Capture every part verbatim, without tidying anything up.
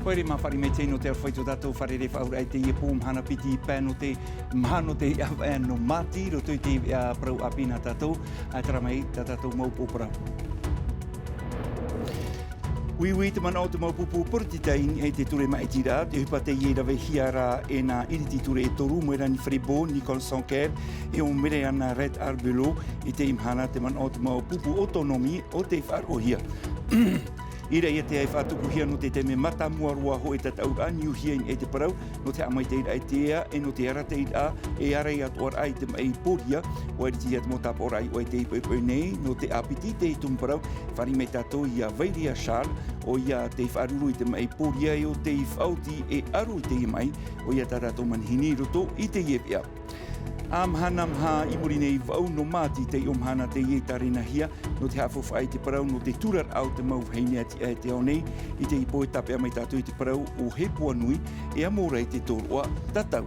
Pōuri mā, fāriʻi mai teie nō te aroha i tō tātou fārerei faʻaauraʻa i teie pō mahana piti pae nō te maha nō te ʻāvaʻe nō Māti, i roto i te veʻa parau ʻāpī nā tātou, ʻaita rā mai tā tātou mau pō parau. Uiui te manaʻo o te mau pupu poritita i niʻa i te ture maʻitiraʻa, te ʻohipa teie i ravehia ra e nā iriti ture e toru, Moerani Frébault, Nicole Sanquer, e ʻo Mereana Reid-Arbelot, i teie mahana te manaʻo o te mau pupu autonomi o tei faʻaroʻohia. I reira ia tē faʻatupuhia nō te taime mātāmua roa hōʻē tataʻuraʻa niuhia i niʻa i te parau, nō te haʻamaitaʻiraʻa i te ea, e nō te arataʻiraʻa e ārai atoʻa ra i te maʻi pōria. ʻUa iritihia te mau tāpaʻoraʻa i ʻō i teie poʻipoʻi nei, nō te ʻāpiti i teie tumu parau, fāriʻi mai tātou ia Vairia Charles, ʻoia tei faʻaruru i te maʻi pōria e ʻo tei faʻaoti e ʻaru i teie maʻi, ʻoia tā tātou manihini i roto i teie veʻa. ʻA mahana maha i muri nei vaʻu nō Māti, tei ʻō mahana teie i tārenahia, nō te haʻafaufaʻa i te parau nō te turaraʻa o te mau vahine a tiʻa e te ao nei. I teie pō e tāpeʻa mai tātou i te parau o Hepuanui, e amo ra i te tōroʻa tatau.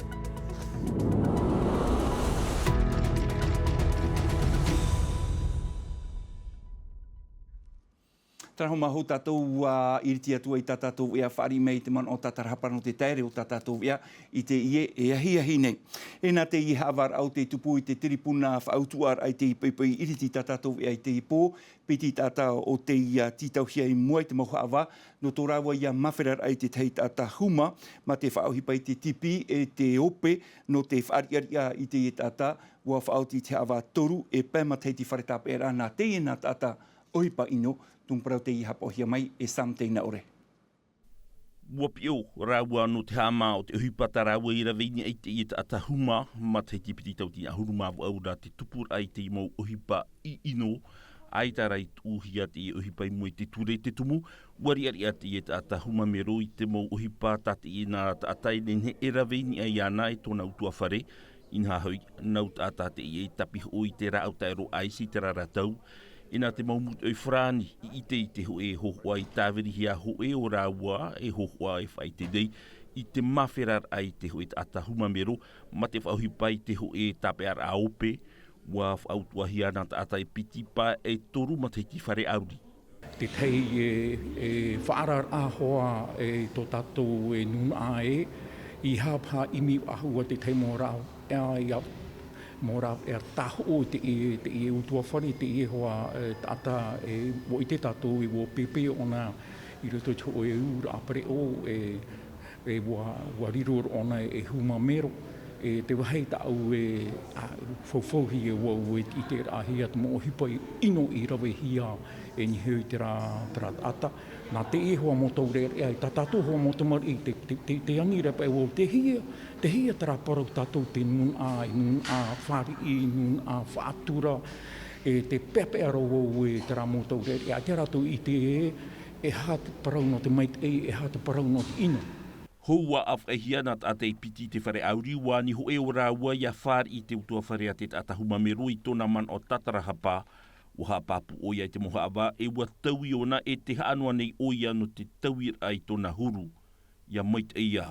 Tana hōmā hou tātou ua iriti atu ai tā tātou veʻa, fāriʻi mai i te manaʻo tātarahapa nō te taere o tā tātou veʻa i teie e ahiahi nei. E nā teie haʻavāraʻa o tei tupu i te tiripuna faʻautuʻaraʻa i teie poʻipoʻi iriti tā tātou veʻa i teie pō, piti taʻata o tei tītauhia i mua i te mau haʻavā, nō tō rāua ia māferaraʻa i te tahi taʻata huma, mā te faʻaʻohipa i te tipi e te ope, nō te faʻariʻariʻa i teie taʻata, ua faʻaoti i te haʻavā toru e pae matahiti fare tāpeʻaraʻa nā teie nā taʻata ʻohipa ʻino, tumu parau teie i haʻapaʻohia mai e Sam Teinaʻore. Ua piʻo rāua nō te haʻamā o te ʻohipa tā rāua i rave i niʻa i teie taʻata huma, matahiti piti tauatini ʻahuru mā vaʻu ra te tupuraʻa i te mau ʻohipa ʻino, ʻaita rā i tuʻuhia teie ʻohipa i mua i te ture te tumu, ua riʻariʻa teie taʻata huma mero i te mau ʻohipa tā teie nā taʻata e nehenehe e rave i niʻa iāna e tōna ʻutuāfare, Inaha hoʻi, nau taʻata teie i tāpiʻi i te rāʻau taʻero ice i terā ra tau. Inā te mau mūtoʻi farāni i ʻite i te hōʻē hōhoʻa i tāvirihia hōʻē o rāua e hōhoʻa e faʻaʻite nei i te māferaraʻa i te hōʻē taʻata huma mero, mā te faʻaʻohipa i te hōʻē tāpeʻaraʻa ope, ua faʻautuʻahia nā taʻata e piti pae e toru matahiti fare ʻauri. Te tahi e, e faʻaararaʻa hoʻi e tō tātou e nūnaʻa ē, ʻeiaha paha ʻimi faʻahou ā te tahi mau rāveʻa, ʻeiaha mau rāveʻa tāhoʻo i te, i te, i te ʻutuāfare, teie hoʻi, e, taʻata, e, ʻua ʻite tātou e ʻua pēpē ʻōna i roto i te hōʻē ūraʻa pereʻoʻo, e, e ʻua, ʻua riro ʻōna e huma mero, e te vāhi tāʻu e, a, faufauhia vau e ʻiteraʻahia te mau ʻohipa ʻino i ravehia e niʻa i terā, terā taʻata. Nā teie hoʻi mau taureʻareʻa, i tā tātou hoʻi mau tamariʻi, te, te, te, te ani ra paʻi vau, te hia, te hia terā parau tātou te nūnaʻa, e nūnaʻa fāriʻi, nūnaʻa faʻatura, e te peʻapeʻa ra vau e terā mau taureʻareʻa, te rātou ʻite ē, e aha te parau nō te maitaʻi, e aha te parau nō te ʻino. Hou ua ʻāfaʻihia nā taʻata e piti i te fare ʻauri, ua ani hōʻē o rāua ʻia fāriʻi i te ʻutuāfare a te taʻata huma mero i tōna manaʻo tātarahapa, ua haʻapāpū ʻoia i te mau haʻavā, e ua taui ʻōna e te haʻanoa nei ʻoia nō te tauiraʻa i tōna huru. ʻIa maitaʻi ā.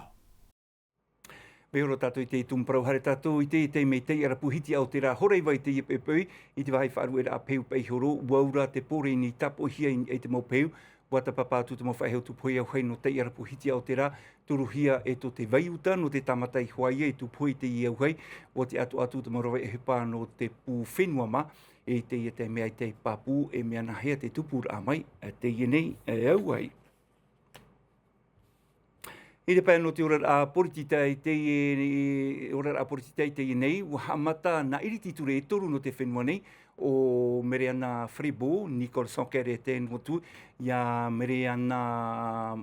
Mea ora tātou i te tumu parau, haere tātou i te, i te mea taiʻarapu hitiʻa o te rā, hora iva i teie poʻipoʻi, i te vāhi faʻarueraʻa peu paʻi horo, ua ora te pōreni tāpoʻihia i, i te mau peu, ua tāpapa atu te mau faʻehau tūpohe auahi nō taiʻarapu hitiʻa o te rā, toruhia e tō te vai uta nō te tāmata iho ā ia e tūpohe i teie auahi, ua tiʻa atoʻa atu te mau rave ʻohipa nō te pū fenua mā, e i teie taime ʻaita e pāpū e mea nāhea te tupuraʻa mai, e teie nei, e auahi. I te pae nō te oraraʻa poritita i teie, oraraʻa poritita i teie nei, ua haʻamata nā iriti ture e toru nō te fenua nei, ʻo Mereana Frébault, Nicole Sanquer e tae noa atu, ʻia Mereana,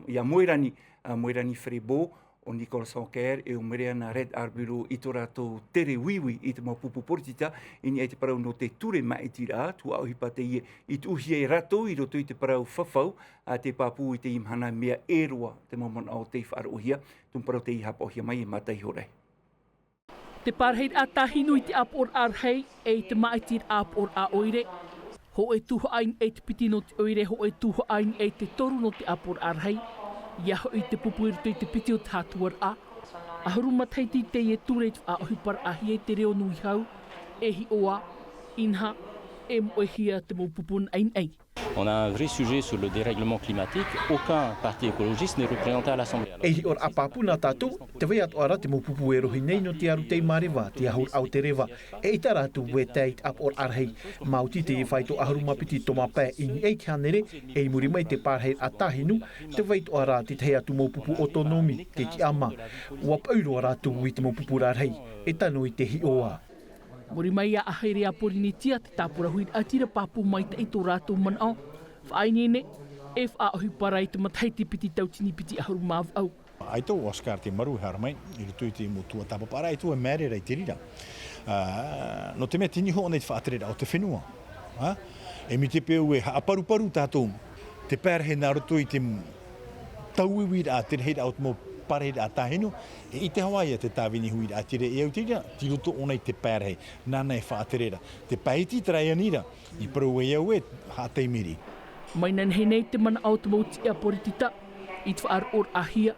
ʻia Moerani, ā, Moerani Frébault, ʻo Nicole Sanquer, e ʻo Mereana Reid-Arbelot i tō rātou tere uiui i te mau pupu poritita, i niʻa i te parau nō te ture maʻitiraʻa, tuhaʻa ʻohipa teie i tuʻuhia e rātou i roto i te parau fafau, ā, tē pāpū i teie mahana mea ʻē roa te mau manaʻo tei faʻaroʻohia, tumu parau tei haʻapaʻohia mai e Mataʻi Horai. Te pārahiraʻa tāhinu i te ʻāpoʻoraʻa rahi, e i te maʻitiraʻa ʻāpoʻoraʻa ʻoire. Hōʻē tuhaʻa i niʻa i te piti nō te ʻoire, hōʻē tuhaʻa i niʻa i te toru nō te ʻāpoʻoraʻa rahi. ʻIa hoʻi te pupu i roto i te piti o te hātuaraʻa. ʻAhuru matahiti teie ture i te faʻaʻohiparaʻahia i te reo nui hau, e hiʻo ā, inaha, E moʻehia te mau pupu naʻinaʻi. On a un vrai sujet sur le dérèglement climatique. Aucun parti écologiste n'est représenté à l'Assemblée. E hiʻoraʻa pāpū nā tātou, tē vai atoʻa ra te mau pupu e rohi nei nō te aru tei māreva, te ahuraʻa o te reva. E ʻaita rātou e tae i te ʻāpoʻoraʻa rahi. Maoti teie faito ʻahuru mā piti tōmā pae i niʻa i te hānere, e i muri mai te pārahiraʻa tāhinu, tē vai atoʻa ra te tahi atu mau pupu autonomie, te tiʻamā. ʻUa paʻi roa rātou i te mau pupu rarahi, e tano i te hiʻoa. Muri mai ia ʻahere a Porinetia te tāpura huiraʻatira pāpū maitaʻi tō rātou manaʻo, faʻaineine, e faʻaʻohipa ra i te matahiti piti tauatini piti ʻahuru mā vaʻu. ʻAita ʻo Oscar Te Maru e haere mai, i roto i te mau tuatāpaparaʻa, ʻaita e māere ra i te reira. Ā, nō te mea tē niho nei te faʻatereraʻa o te fenua. Ā, e mai te peu e haʻaparuparu tātou, te parahi nā roto i te tauiuiraʻa, te rahiraʻa o te mau parahiraʻa tāhinu, e ʻite hoʻi ia te tāvini huiraʻatira e au te reira, tei roto ʻōna i te parahi, nāna e faʻaterera. Te pae iti terā e ani ra, i parau e au e haʻataimiri. Mai nā nehenehe te manaʻo o te mau tiʻa poritita, i te faʻaroʻoraʻahia,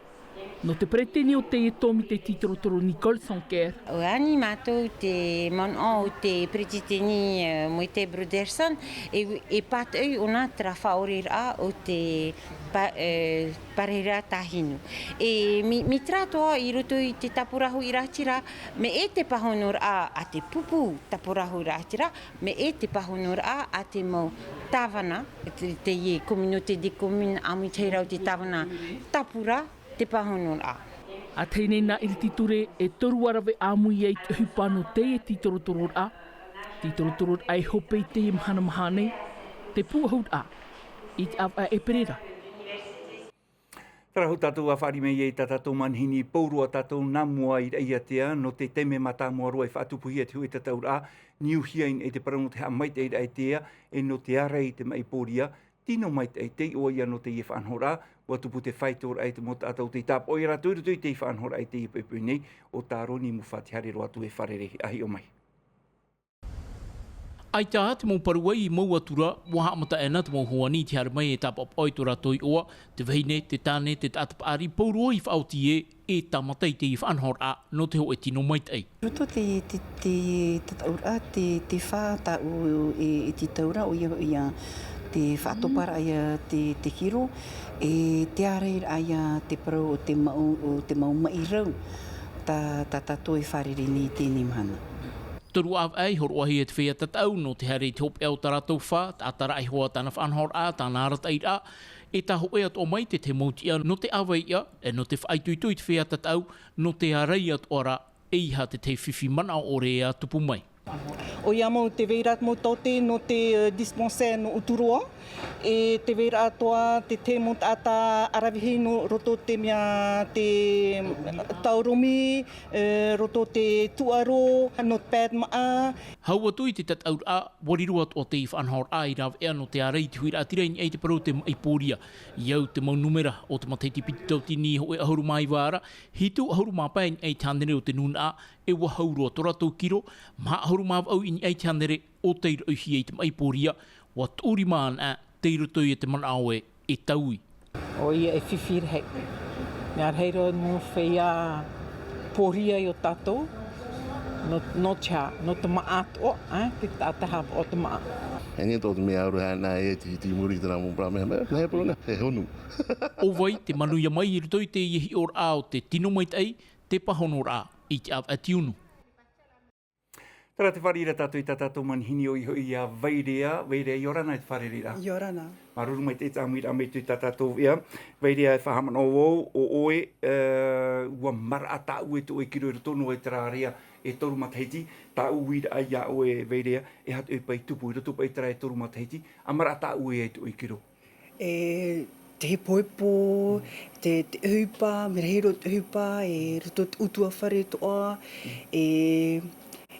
nō te peretiteni o teie tōmite tītorotoro Nicole Sanquer. ʻUa ani mātou te manaʻo o te peretiteni, eh, Moetai Brotherson, e, e pātoʻi ʻōna terā faʻaoreraʻa o te pa-, eh, parahiraʻa tāhinu. E mi-, mai terā atoʻa i roto i te tāpura huiraʻatira, mai te pāhonoraʻa a te pupu tāpura huiraʻatira, mai te pāhonoraʻa a te mau tāvana, te, teie communauté des communes, ʻāmui te hei rau te tāvana tāpura, te pāhonoraʻa. ʻA tahi nei nā ʻIriti Ture e toru ʻa rave ʻāmui ai te ʻohipa nō teie tītorotororaʻa. Tītorotororaʻa e hope i teie mahana maha nei, te pūʻohuraʻa, i te ʻāvaʻe ʻēperēra. Terā hoʻi tātou ʻa fāriʻi mai ai tā tātou manihini pauroa tātou nā mua i Raʻiātea, nō te taime mātāmua roa i faʻatupuhia te hōʻē tataʻuraʻa, niuhia i niʻa i te parau nō te haʻamaitaʻiraʻa i te ea, e nō te ārai i te maʻi pōria, tino maitaʻi te iʻoa ia nō teie faʻanahoraʻa, ʻua tupu te faitoraʻa i te mau taʻata o tei tāpaʻo ia rātou i roto i teie faʻanahoraʻa i teie poʻipoʻi nei, ʻo Tāroni Mufa te haere roa atu e fārerei, ʻa hiʻo mai. ʻAita te mau parau i mau atu ra, ʻua haʻamata ʻē na te mau hoani i te haere mai e tāpaʻopaʻo i tō rātou iʻoa, te vahine, te tāne, te taʻata paʻari, pauroa i faʻaoti ē, e tāmata i teie faʻanahoraʻa, nō te hōʻē tino maitaʻi. Roto te, te, te tataʻuraʻa, te, te fā tāʻu e, e tītau ra, ʻoia hoʻi ia te faʻatoparaʻa ia te, te kiro, e te ārairaʻa ia te parau o te mau, o te mau maʻi rau, tā, tā tātou e fārerei nei i teie mahana. Toru ʻāvaʻe i hōroʻahia e te feiā tataʻu, nō te haere i te hopeʻa o tā rātou fā, taʻata raʻihoa tāna faʻanahoraʻa, tāna arataʻiraʻa, e tā hōʻē atoʻa mai te tahi mau tiʻa, nō te ʻāvaʻe ia, e nō te faʻaitoito i te feiā tataʻu, nō te ārai atoʻa ra, ʻeiaha te tahi fifi manaʻo ʻore ʻa tupu mai. ʻOia mau te vai ra te mau taote nō te, eh, dispensaire nō Uturoa, e te vai ra atoʻa te tahi mau taʻata ʻaravihi nō roto te mea te taurumi, eh, roto te tūʻaro, nō te pad maʻa. Hau atu i te tataʻuraʻa, ʻua riro atoʻa teie faʻanahoraʻa i rāveʻa nō te ārai i te huiraʻatira i niʻa i te parau o te maʻi pōria. I au te mau numera o te matahiti piti tauatini hōʻē ʻahuru mā iva ra, hitu ʻahuru mā pae i niʻa i te hānere o te nūnaʻa, e ʻua hau roa tō rātou kiro, maha ʻahuru mā vaʻu i niʻa i te hānere o tei roʻihia i te maʻi pōria, ʻua tuʻu rima anaʻe, tei roto ia te manaʻo ē, e taui. ʻOia e fifi rahi. Mea rahi roa nō feiā pōria i ō tātou, nō, nō te aha, nō te maʻa atoʻa, ā, te taʻata haʻapaʻo te maʻa. E nei tō te mea ʻaore ana e te hiti i muri i terā mau parau mea, mea, nā hea parau nā, e honu. ʻO vai te manuia mai i roto i teie hiʻoraʻa o te tino maitaʻi, te pāhonoraʻa i te ʻāvaʻe tiunu. Terā te fāriʻi ra tātou i tā tātou manihini ʻoia hoʻi ia Vairea, Vairea ʻia ora na i te fārereiraʻa. ʻIa ora na. Māuruuru maitaʻi te ʻāmuiraʻa mai i tā tātou veʻa. Vairea e faʻahaʻamanaʻo vau, ʻo ʻoe, e, ʻua maraʻa tāʻue tō ʻoe kiro i roto noa i terā area e toru matahiti, tāʻu uiraʻa ia ʻoe Vairea, e aha te ʻohipa i tupu i roto paʻi terā e toru matahiti, ʻa maraʻa tāʻue ai tō ʻoe kiro. E te hepohepo, te, te ʻohipa, mea rahi roa te ʻohipa, e roto te ʻutuāfare atoʻa, e,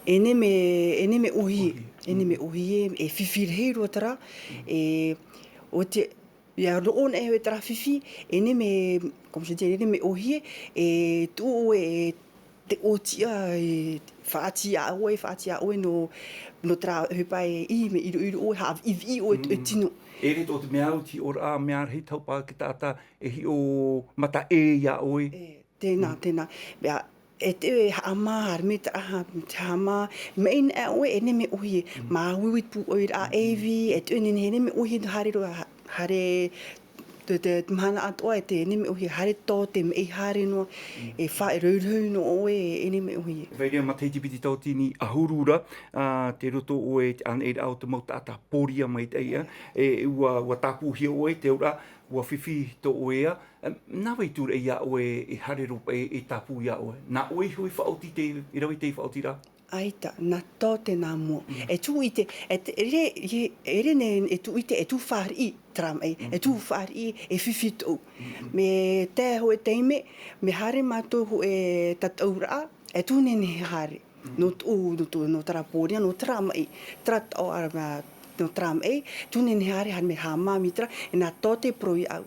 e nehenehe, e nehenehe ʻōhie, e nehenehe ʻōhie, e fifi rahi roa terā, e, ʻo te, ʻia roʻo nei ʻoe terā fifi, e nehenehe, comme je dis, e nehenehe ʻōhie, e tuʻu ʻoe, e te ʻōtiʻa, e faʻaʻati iā ʻoe, faʻaʻati iā ʻoe nō, nō terā ʻohipa e ʻī, mea ʻiroʻiro ʻoe, haʻaviʻiviʻi ʻoe, e tino. E riro tō te mea au, te hiʻoraʻa, mea rahi te haʻapaʻo i te taʻata e hiʻo mata ʻē iā ʻoe. E, tēnā, tēnā. Mea, E te ʻoe e haʻamā, haere mai te aha, te haʻamā, mea ʻina ʻoe e neme ʻohie, mā uiui te pūʻoiraʻa, e ivi, e te ʻoe e nehenehe e neme ʻohie, haere roa, haere, te, te, te mahana atoʻa e te neme ʻohie, haere tō te mea i haere noa, e fa, e rauhuru noa ʻoe e neme ʻohie. Vai reira matahiti piti tauatini ʻahuru ra, ā, tei roto ʻoe i te ʻānaʻiraʻa o te mau taʻata pōria maitaʻi, ā, e, ua, ua tāpūhia ʻoe i te auraʻa, ua fifi tō ʻoe ā, ā, nā vai tūraʻi iā ʻoe e haere roa paʻi e tāpū iā ʻoe? Nā ʻoe iho i faʻaoti te, i rave i te faʻaotiraʻa? ʻAita, nā tō te nā mua. E tū ʻite, e te, e re, e, e re nei, e tū ʻite, e tū fāriʻi, terā maʻi, e tū fāriʻi, e fifi tōʻu. Mea tae hōʻē taime, mea haere mātou hōʻē tataʻuraʻa, e tū nehenehe haere. Nō tō, nō tō, nō terā pōria, nō terā maʻi, terā taʻo, ā, nō terā maʻi, tū nehenehe haere, haere mea haʻamā mai terā, e nā tō te parau iāʻu.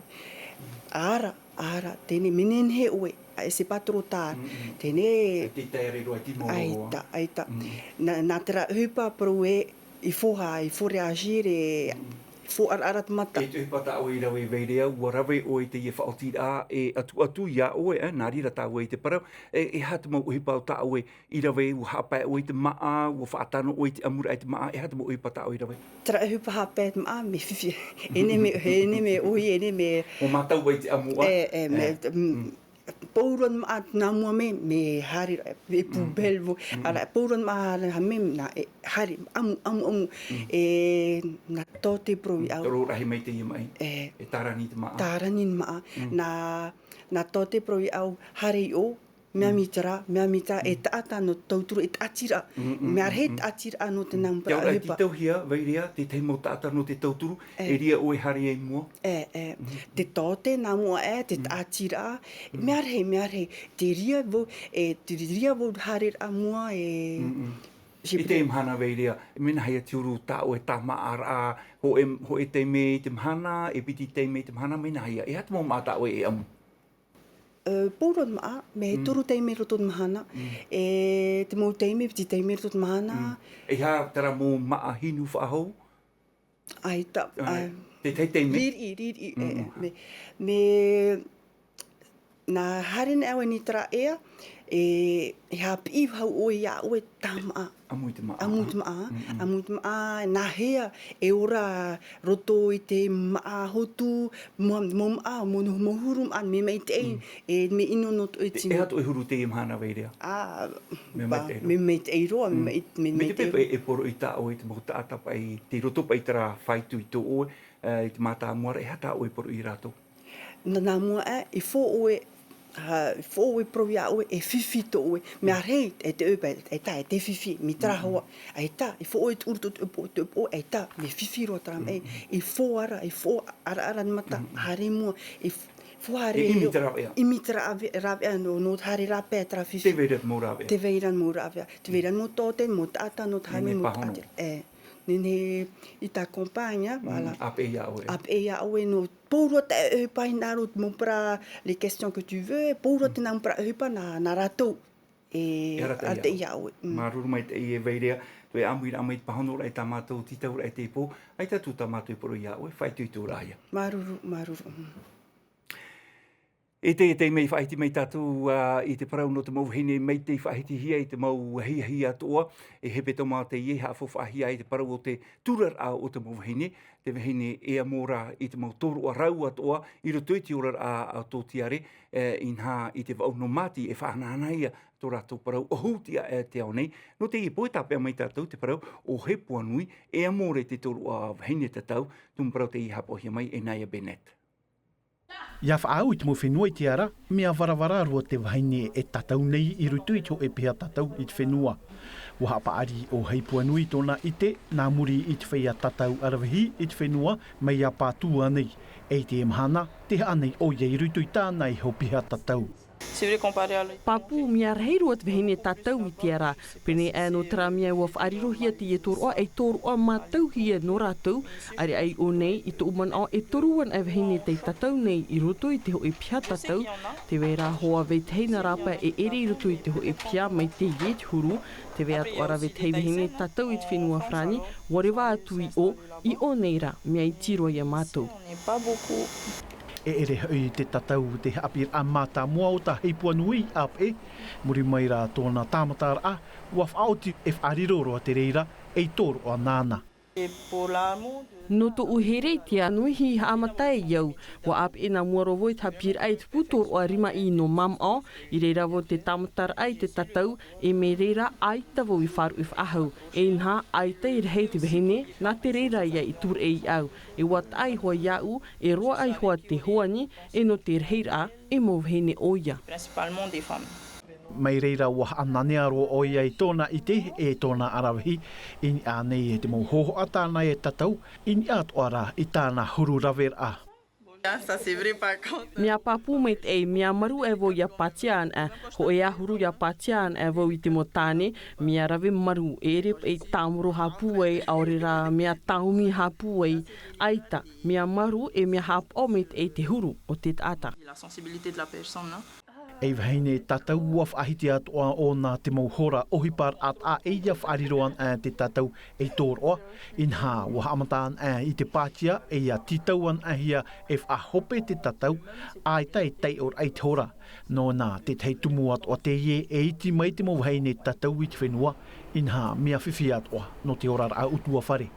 ʻAra, ʻAra, teie nei, mea nehenehe ʻoe, ā, c'est pas trop tard. Teie nei. E te tae roa i te mau roa. ʻAita, ʻaita. Nā, nā terā ʻohipa parau ē, il faut ha, il faut réagir e, il faut ʻaraʻara te mata. E te ʻohipa tā ʻoe i rave vai reira, ua rave ʻoe i teie faʻaotiraʻa e ʻatuʻatu iā ʻoe, ā, nā reira tāua i te parau, e, e aha te mau ʻohipa tā ʻoe i rave, ua haʻapae ʻoe i te māʻa, ua faʻatano ʻoe i te ʻamuraʻa i te māʻa, e aha te mau ʻohipa tā ʻoe i rave? Terā ʻohipa haʻapae i te māʻa, mea fifi. E neme, e neme ʻohie, e neme. Ua mātau ai te ʻamu, ā? E, e, mea, mm, pauroa te māʻa, nā mua mai, mea haere, e poubelle, ʻo, ʻaita, pauroa te māʻa, haere, haere mai, nā, e, haere, ʻamu, ʻamu, ʻamu. E, nā tō te parau iāʻu. Toro rahi mai teie maʻi. E. E tārani te māʻa. Tārani te māʻa. Nā, nā tō te parau iāʻu, haere i ʻō, mea mai terā, mea mai terā, e taʻata nō te tauturu, e taʻatiraʻa. Mea rahi taʻatiraʻa nō te nā mau parau ʻohipa. Te auraʻa i tītauhia, vai reira, te tahi mau taʻata nō te tauturu, e reira ʻoe haere i mua. E, e, te tō te nā mua ē, te taʻatiraʻa, mea rahi, mea rahi, te reira vau, e, te reira vau haereraʻa mua, e, i te mahana vai reira, mea nāhea te huru tā ʻoe tāmāʻaraʻa, hōʻē, hōʻē taime i te mahana, e piti taime i te mahana, mea nāhea, e aha te mau māʻa tā ʻoe e ʻamu? Ā, pauroa te māʻa, mea toru taime i roto i te mahana, e te mau taime, piti taime i roto i te mahana. E aha terā mau māʻa hinu faʻahou? ʻAita, ā, te tahi taime. Riri, riri, e, mea, mea, nā haere nei ʻoe i terā ea, e, e haʻapiʻi hau ʻoe iā ʻoe tāmāʻa. ʻAmu i te māʻa. ʻAmu i te māʻa, ʻamu i te māʻa, nāhea e ora roto i te māʻa hotu, mau, mau māʻa, mau, mau huru māʻa, mea maitaʻi, e mea ʻino nō tō ʻoe tino. E aha tō ʻoe huru teie mahana vai reira? Ā, mea maitaʻi roa. Mea maitaʻi roa, mea mai-, mea maitaʻi roa. Mai te pepa e, e poroʻi tā ʻoe i te mau taʻata paʻi, tei roto paʻi terā faʻaitoito ʻoe, ā, i te mātāmua ra, e aha tā ʻoe e poroʻi ia rātou? Nā, nā mua ē, il faut ʻoe, ā, il faut ʻoe e parau iā ʻoe, e fifi tō ʻoe. Mea rahi, e te ʻoe paʻi, ʻaita, e te fifi, mai terā hoa. ʻAita, il faut ʻoe e tuʻu i roto i te ʻoe pō, te ʻoe pō, ʻaita, mea fifi roa terā maʻi. Il faut ʻara, il faut ʻaraʻara te mata, haere i mua, il f-, faut haere. E ʻimi i te rāveʻa. ʻImi i te rāve-, rāveʻa nō, nō te haere rāpae terā fifi. Tē vai ra te mau rāveʻa. Tē vai ra te mau rāveʻa. Tē vai ra te mau tōte, te mau taʻata, nō te haere i mua. Mea pāhono. E, nehenehe i te compagne, voilà. ʻĀpeʻe iā ʻoe. ʻĀpeʻe iā ʻoe nō Pauroa te ʻohipa, hinaʻaro te mau parau, les questions que tu veux, pauroa te nā mau parau ʻohipa nā, nā rātou. E, e arataʻi iā ʻoe. Mm. Māuruuru maitaʻi e Vairea, tō ʻoe ʻāmuiraʻa mai te pāhonoraʻa i tā mātou tītauraʻa i teie pō, ʻaita atu tā mātou e poroʻi iā ʻoe, faʻaitoitoraʻa ia. Māuruuru, māuruuru. Mm. E teie, teie mea faʻahiti mai tātou, ā, i te parau nō te mau vahine mai tei faʻahitihia i te mau ahiahi atoʻa, e hepetoma teie e haʻafaufaʻahia ai te parau o te turaraʻa o te mau vahine, te vahine e amo ra i te mau tōroʻa rau atoʻa i roto i te oraraʻa a tō Tiare, e, inaha i te vaʻu nō Māti e faʻahanahanahia tō rātou parau ʻohu tiʻa e te ao nei. Nō teie pō e tāpeʻa mai tātou te parau ʻo Hepuanui, e amo ra i te tōroʻa vahine tatau, te mau parau teie e haʻapaʻohia mai e Naya Bennett. ʻIa faʻaau i te mau fenua i te ara, mea varavara roa te vahine e tatau nei i roto i te hōʻē piha tatau i te fenua. ʻUa haʻapaʻari ʻo Hepuanui i tōna ʻite, nā muri i te feiā tatau aravihi i te fenua, mai iā Pātū ānei. E i teie mahana, tē haʻa nei ʻoia i roto i tāna iho piha tatau. Pāpū, mea rahi roa te vahine tatau i te ara. Pēnei aʻe nō terā mea ʻua faʻarirohia teie tōroʻa ei tōroʻa mātauhia nō rātou, ʻāreʻa i ʻō nei, i tōʻu manaʻo e toru anaʻe vahine tei tatau nei i roto i te hōʻē piha tatau, tē vai ra hoʻi vetahi nā rāpae e ʻere i roto i te hōʻē piha mai teie te huru, tē vai atoʻa ra vetahi vahine tatau i te fenua Farāni, ʻua reva atu i ʻō, i ʻō nei rā, mea iti roa ia mātou. E ʻere hoʻi te tatau te haʻapiʻiraʻa mātāmua o tā Heipuanui i ʻāpeʻe, muri mai rā tōna tāmataraʻa, ua faʻaoti e faʻariro roa te reira, ei tōroʻa nāna. Nō tōʻu here i te anuihi haʻamata e au, ua ʻāpeʻe nā mua roa vau i te haʻapiʻiraʻa i te pū tōroʻa rimaʻī nō Mamaʻo, i reira vau te tāmataraʻa i te tatau, e mea reira ʻaita vau i faʻaruʻe faʻahou, e inaha ʻaita i rahi te vahine, nā te reira ia i tūreʻi au, e ua taʻa ihoa iāʻu, e roaʻa ihoa te hoani, e nō te rahiraʻa, e mau vahine ʻoia. Principalement des femmes. Mai reira ua haʻananea roa ʻoia i tōna ʻite, e tōna aravihi, i niʻa nei e te mau hōhoʻa tāna e tatau, i niʻa atoʻa rā i tāna huru raveraʻa. Ah, ça, c'est vrai, par contre. Mea pāpū maitaʻi, mea marū e vau ia pātia ana, hōʻē ʻahuru ia pātia ana e vau i te mau tāne, mea rave marū, e ʻere paʻi tāmoro hāpū ai, ʻaore rā mea tāumi hāpū ai, ʻaita, mea marū e mea haʻapaʻo maitaʻi te huru o te taʻata. La sensibilité de la personne, hein. Ei vahine tatau ua faʻahiti atoʻa ʻōna te mau hora ʻohipa raʻataʻa e ia faʻariro ana te tatau ei tōroʻa, inaha ua haʻamata ana i te pātia e ia tītau ana hia e faʻahope te tatau, ʻaita e taiʻoraʻa i te hora. Nō nā tētahi tumu atoʻa teie e iti mai te mau vahine tatau i te fenua, inaha mea fifi atoʻa nō te oraraʻa ʻutuāfare.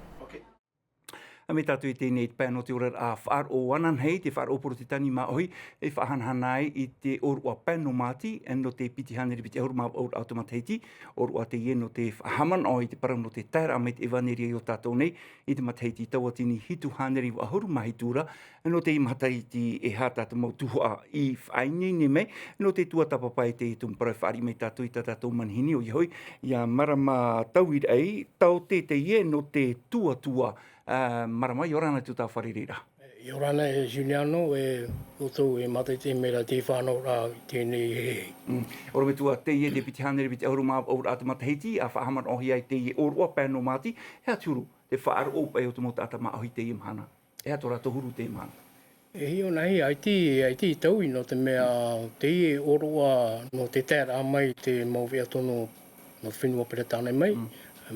A mai tātou i teie nei te pae nō te oraraʻa faʻaroʻo ananahi, te faʻaroʻo Porotetani māʻohi, e faʻahanahana ai i te ʻōroʻa Pae nō Māti, nō te piti hānere piti ʻahuru mā vaʻu raʻa o te matahiti, ʻōroʻa teie nō te faʻahaʻamanaʻo i te parau nō te taeraʻa mai te ʻevaneria i ō tātou nei, i te matahiti tauatini hitu hānere vaʻu ʻahuru mā hitu ra, nō teie matahiti e aha tā te mau tuhaʻa i faʻaineine mai, nō te tuatāpapa i te tumu parau e fāriʻi mai tātou i tā tātou manihini, ʻoia hoʻi, ia Marama Tauiraʻi, taote teie nō te tuatua, ā, Marama, ʻia ora na i tō tātou fare i reira. ʻIa ora na e Juliano, e ʻoutou e mātaʻitaʻi mai ra te fānauraʻa i teie nei e. Mm. ʻOrometua, teie te piti hānere piti ʻahuru mā vaʻu raʻa te matahiti, ʻa faʻahaʻamanaʻohia ai teie ʻōroʻa Pae nō Māti, e aha te huru, te faʻaroʻo paʻi o te mau taʻata māʻohi teie mahana. E aha tō rātou huru teie mahana. E hiʻo nā hia, ʻaita, ʻaita i taui nō te mea teie ʻōroʻa nō te taeraʻa mai te mau veʻa tono nō te fenua Peretāne mai. Mm.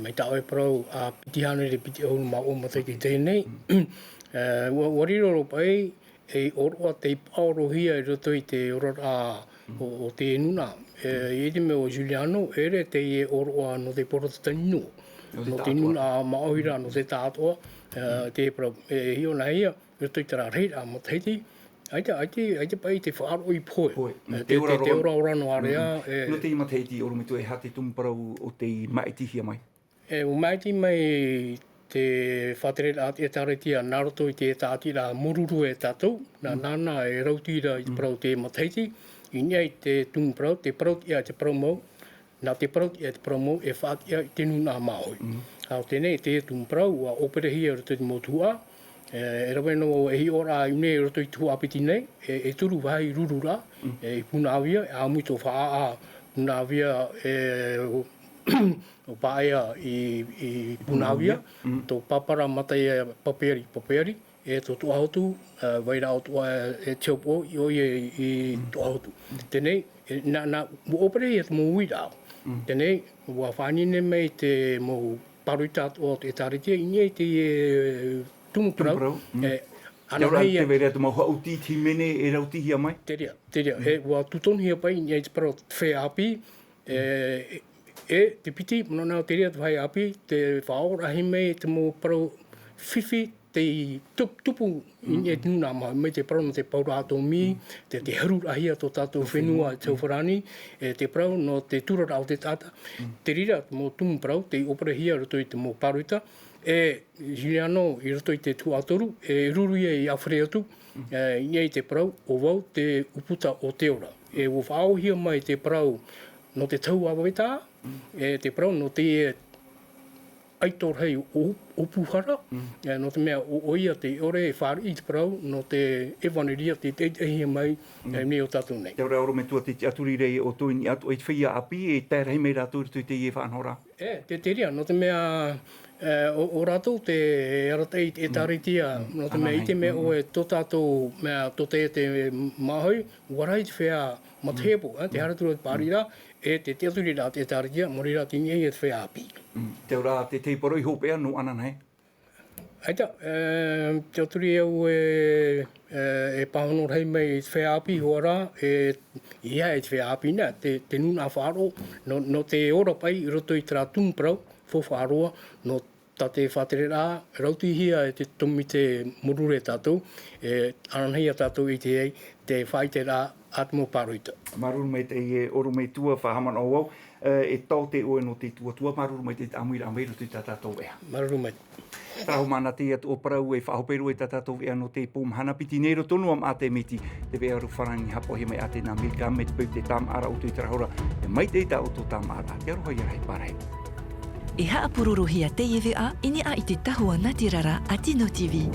Mai tā ʻoe parau, ā, piti hānere piti ʻahuru mā vaʻu matahiti i teie nei. Mm. E, ua, ua riro roa paʻi ei ʻōroʻa tei paʻorohia i roto i te oraraʻa o, o te nūnaʻa. E, i te mea ʻo Juliano, e ʻere teie ʻōroʻa nō te Porotetani noa. Nō te nūnaʻa māʻohi ra, nō te taʻatoʻa, e, te parau, e hiʻo nā hia, i roto i terā rahiraʻa matahiti, ʻaita, ʻaita, ʻaita paʻi te faʻaroʻo i pohe. Pohe. E, te, te, te ora ora nō area, e. Nō teie matahiti, ʻorometua, e aha te tumu parau o tei māʻitihia mai. E, ʻua māʻiti mai te faʻatereraʻa ʻĒtārētia nā roto i te tāʻatiraʻa Mōrūrū e tātou, nā, nāna e rautira i te parau teie matahiti, i niʻa i te tumu parau, te parau tiʻa, te parau mau, nā te parau tiʻa, te parau mau, e faʻatiʻa i te nūnaʻa māʻohi. Mm. ʻA, ʻo teie nei, teie tumu parau, ʻua ʻōperehia i roto i te mau tuhaʻa, e, e rave noa e hiʻoraʻa i ʻō nei i roto i te tuhaʻa piti nei, e, e toru vāhi ruru ra, e, i Punaauia, e ʻāmui tō faʻaʻā Punaauia, e, ʻo, ʻo Paea i, i Punaauia, tō Papara, Mataia, Papeari, Papeari, e tō Tuʻahotu, e, Vairaʻa ʻOtua, e, Te Hopoʻo, i ʻō ia i, i Tuʻahotu. Teie nei, e, nā, nā, ʻua ʻōperehia te mau uiraʻa. Teie nei, ʻua faʻaineine mai te mau pāroita atoʻa o te ʻĒtārētia, i niʻa i te, e, tumu parau. Tumu parau. E, ʻia ora na te vai ra te mau haʻuti, te hīmene e rautihia mai. Terā, terā, e, ʻua tūtonuhia paʻi i niʻa i te parau o te feiā ʻāpī, e, e, te piti, manaʻo nā terā te feiā ʻāpī, tē faʻaoraraʻa mai te mau parau fifi, tei tup-, tupu i niʻa i te nūnaʻa māʻohi, mai te parau nō te pauraʻa atomi, te, te haruraʻahia tō tātou fenua, te hau farāni, e, te parau nō te turaraʻa o te taʻata. Te reira, te mau tumu parau, tei ʻōperehia i roto i te mau pāroita, e, Juliano i roto i te tuhaʻa toru, e ruru ia i ʻāfare atu, e, i niʻa i te parau, ʻo vau te ʻūputa o te ora. E, ʻua faʻaōhia mai te parau nō te tau ʻāvaʻe tā, e, te parau nō te, e, ʻaito rahi ʻō-, ʻōpuhara, e, nō te mea ʻo, ʻoia tei ʻore e fāriʻi i te parau nō te ʻevaneria tei taʻitaʻihia mai, e, nei ō tātou nei. Tē ora, ʻorometua, tē tiʻaturi ra ʻoutou i niʻa atoʻa i te feiā ʻāpī, e tae rahi mai rātou i roto i teie faʻanahoraʻa. E, te, terā, nō te mea, e, ʻo, ʻo rātou tē arataʻi i te ʻĒtārētia, nō te mea, i te mea ʻoe tō tātou, mea, tō te, te māʻohi, ʻua rahi te feiā matahiapo, e, te haere atu ra te pāroita, e te tiʻaturiraʻa a te ʻĒtārētia, mā reira tei niʻa ia te feiā ʻāpī. Tē ora, te, te parau hopeʻa nō ananahi. ʻAita, e, te auturi au e, e, e pāhono rahi mai i te feiā ʻāpī, hoʻi rā, e, ia e te feiā ʻāpī nā, te, te nūnaʻa faʻaroʻo, nō, nō te ora paʻi i roto i terā tumu parau, faufaʻa roa, nō tā te faʻatereraʻa, rautihia e te tōmite mōrure tātou, e, ananahi ia tātou i te ai, te faʻaiteraʻa a te mau pāroita. Māuruuru maitaʻi e ʻorometua faʻahaʻamanaʻo au, e, e taote ʻoe nō te tuatua, māuruuru maitaʻi te ʻāmuiraʻa mai i roto i tā tātou veʻa. Māuruuru maitaʻi. Tāhōʻē mā nā te ia tō parau e faʻahope roa i tā tātou veʻa nō te pō mahana piti nei roto noa mā te miti, te veʻa aru farāni haʻapaʻohia mai ʻātena Amerika, mai te peu te tāmāʻaraʻa ʻoutou i terā hora, e maitaʻi tā ʻoutou tāmāʻaraʻa, te aroha ia rahi pārahi. E haʻapurorohia teie veʻa i niʻa i te tahua nātirara a Tino TV.